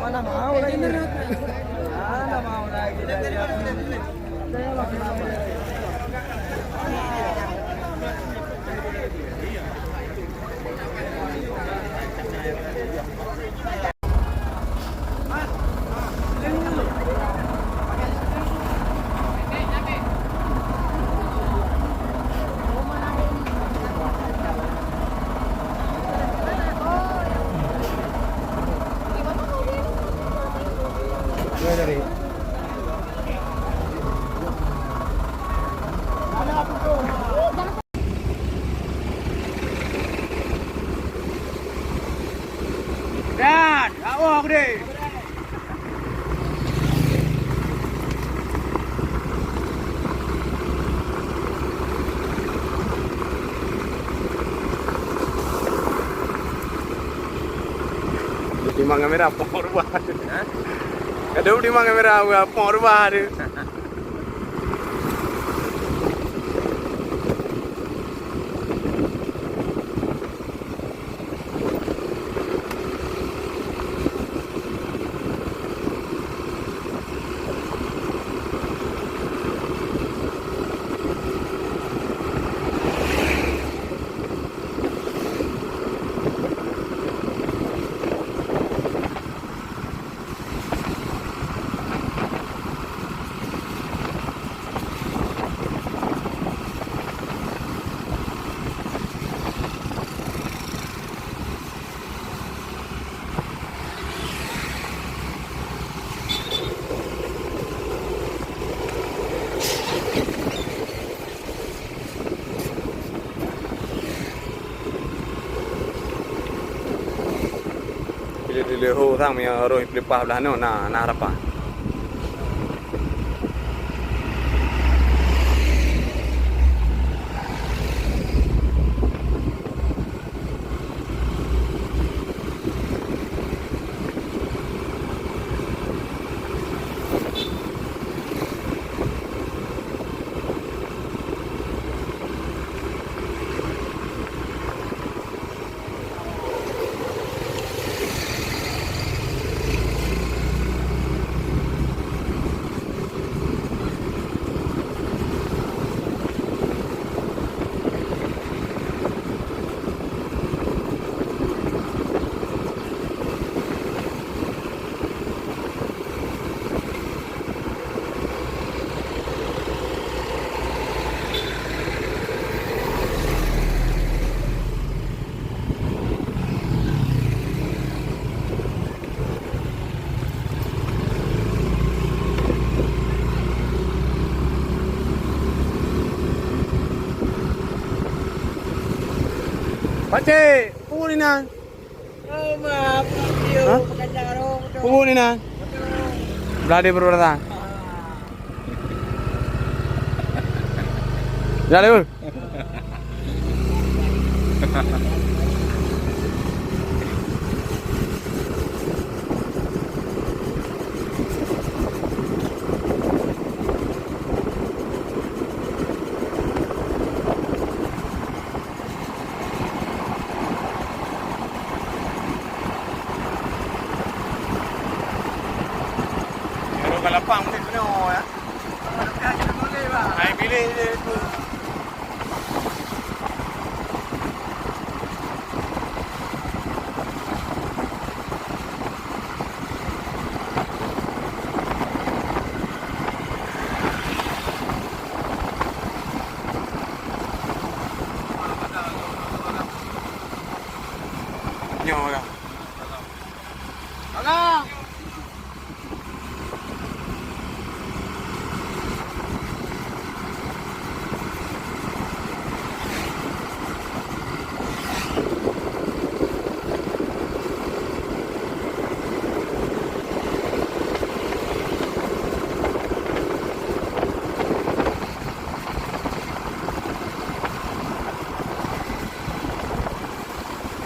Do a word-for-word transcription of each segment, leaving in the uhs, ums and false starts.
Mana mau lagi? Mana mau lagi? Dan, awak gede. Timang kamera, pok rubah. Hah? Kadang timang kamera, pok rubah tu. Di leuhô sang meunyoe rôh peuleumpah blah nyoe na, na harapan. Pakcik, peue ni na? Oh, ma, video. Hah? Peue ni na? Belah dia berulang. Belah dia. Kalau lapang mungkin penuh, ya. Hai, pilih je tu.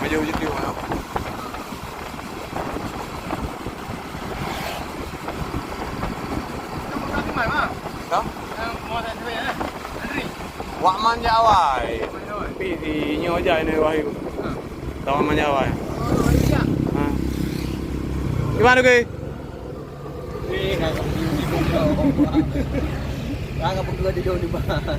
Jauh je dia. Ha? Wak manja awai. Pi di nyoe aja ini wahyu. Tahu manja awai. Ha. Gimana ke? Weh, kakak pun duduk di bawah. Kakak pun duduk di bawah.